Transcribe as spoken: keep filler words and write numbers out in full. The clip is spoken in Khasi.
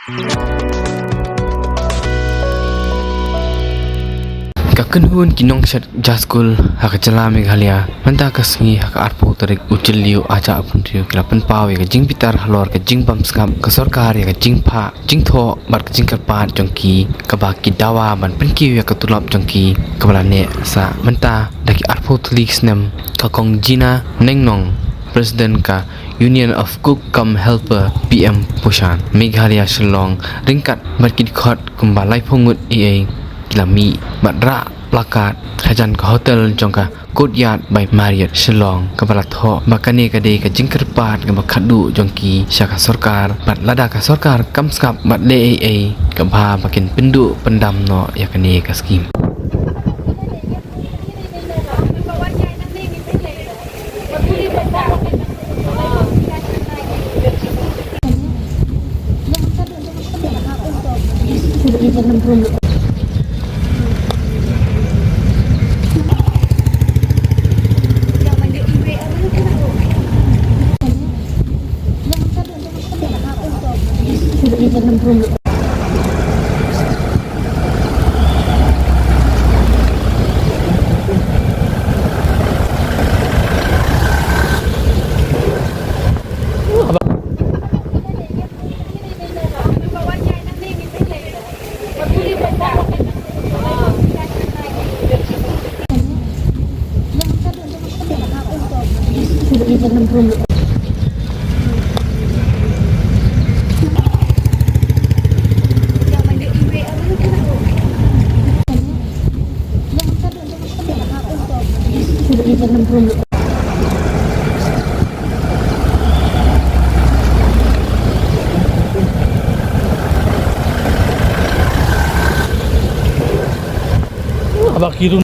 Ka kynhun ki nongshad jahskul ha ka jylla Meghalaya mynta ka sngi ha ka arphew tarik u Jylliew arhajar arphew hynriew ki la pynpaw ïa ka jingbitar halor ka jingbym sngap ka sorkar ïa ka jingphah jingthoh bad ka jingkyrpad jong ki kaba ki dawa ban pynkiew ïa ka tulop jong ki kaba la neh sah mynta da ki arphew tylli ki snem. Ka Kong Gina Nengnong, President ka Union of Cook cum Helper P M Poshan Meghalaya Shillong ryngkat bad ki dkhot kumba laiphew ngut ei ei ki la mih bad rah placard hajan ka hotel jong ka Courtyard by Marriott Shillong kaba la thoh ba kane ka dei ka jingkyrpad kaba khadduh jong ki sha ka sorkar bad lada ka sorkar kam sngap bad leh ei ei ka bha ba kin pynduh pyndam noh ïa kane ka skim. Aba ki run